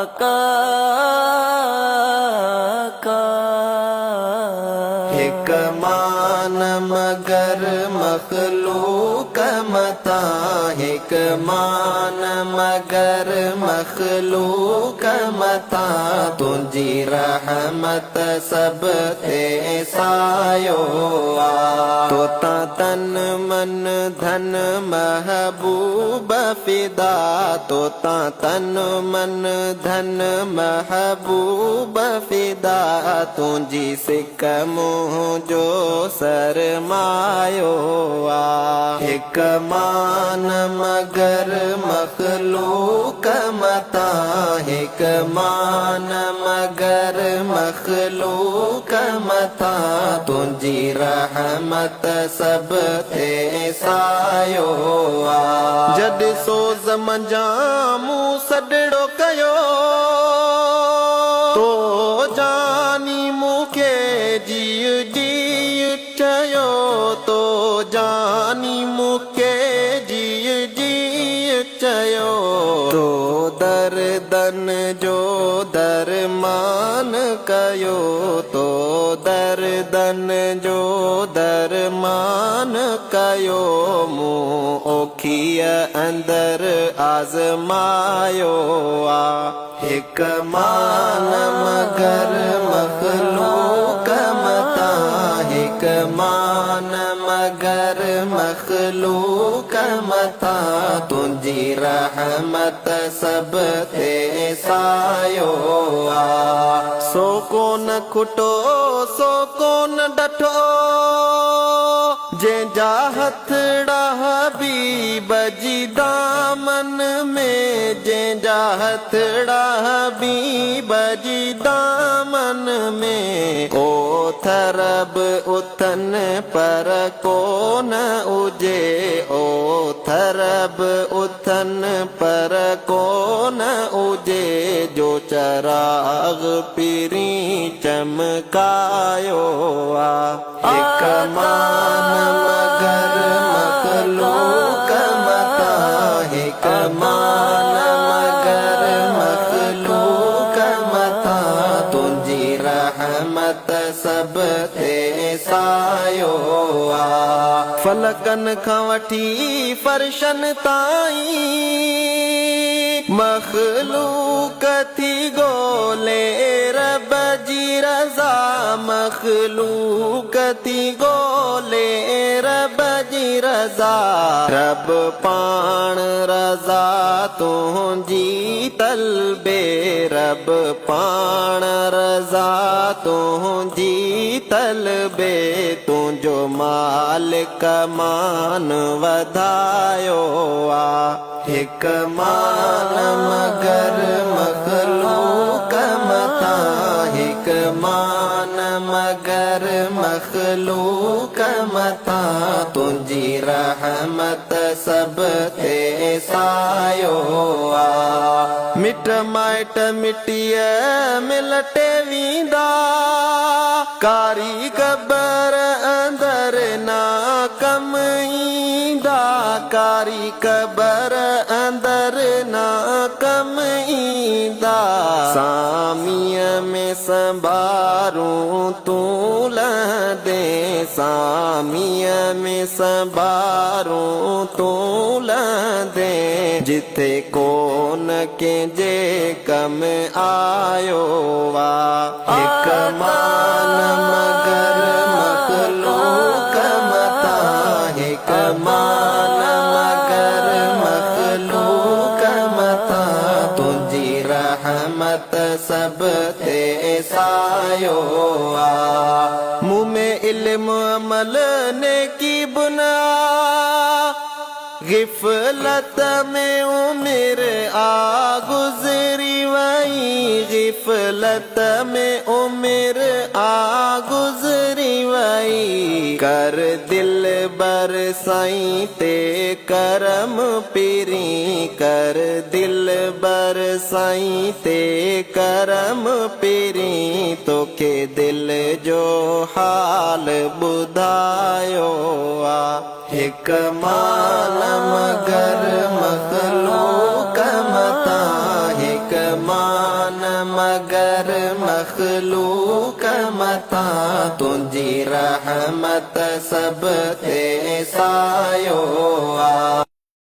آقا آقا. هڪ مان مگر مخلوق متان، هڪ مان مگر مخلوق متان، تنهنجي رحمت سڀ تي سايو آ. توتان تن من ڌن محبوب فدا، توتان تن من ڌن محبوب فدا، تنهنجي سڪ منهنجو سرمايو آ. هڪ مان مگر مخلوق متان، هڪ مان مگر مخلوق متان، تنهنجي رحمت سڀ تي سايو آ. جڏ سوز منجهان مون سڏڙو ڪيو، تو جاني مون کي جيء جيء چيو، تو جاني مون کي جيء جيء چيو. تو دردن جو درمان ڪيو، تو دردن جو درمان ڪيو، مون اوکيء اندر آزمايو آ. هڪ مان مگر مخلوق متان، هڪ مان مگر مخلوق متان، تنهنجي رحمت سڀ تي سايو آ. سو ڪونه کٽو سو ڪونه ڊٺو، جنهن جا هٿڙا حبيب جي دامن ۾، جنهن جا هٿڙا حبيب جي دامن ۾، او ٿرب اٿن پر ڪونه اجي، او ٿرب اٿن پر ڪونه اجي، جو چراغ پرين چمڪايو آ. هڪ مان مگر مخلوق متان، هڪ مان مگر مخلوق متان، تنهنجي رحمت سڀ تي سايو آ. فلڪن کان وٺي فرشن تائين، مخلوق ٿي ڳولي رب جي رضا، مخلوق ٿي ڳولي رب جي رضا، رب پاڻ رضا تنهنجي طلبي، رب پاڻ رضا تنهنجي طلبي، تنهنجو مالڪ مان وڌايو آ. هڪ مان مگر مخلوق متان، هڪ مان مگر مخلوق متان، تنهنجي رحمت سڀ تي سايو آ. مٽ مائٽ مٽيء ۾ لٽي ويندا، ڪاري قبر اندر نا ڪم ايندا، ڪاري قبر اندر نا ڪم ايندا، ساميء ۾ سنڀارون تون لهندين، ساميء ۾ سنڀارون تون لهندين، جتي ڪونه ڪنهن جي ڪم آيو آ. هڪ مان مگر مخلوق متان، هڪ مان مگر مخلوق متان، تنهنجي رحمت سڀ تي سايو آ. مون ۾ علم عمل نيڪي بنا، غفلت ۾ عمر آ گذري وئي، غفلت ۾ عمر آ گذري وئي، ڪر دلبر سائين تي ڪرم پرين، ڪر دلبر سائين تي ڪرم پرين، توکي دل جو حال ٻڌايو آ. هڪ مان مگر مخلوق متان، هڪ مان هر مخلوق مٿان تنهنجي رحمت سڀ تي سايو آ.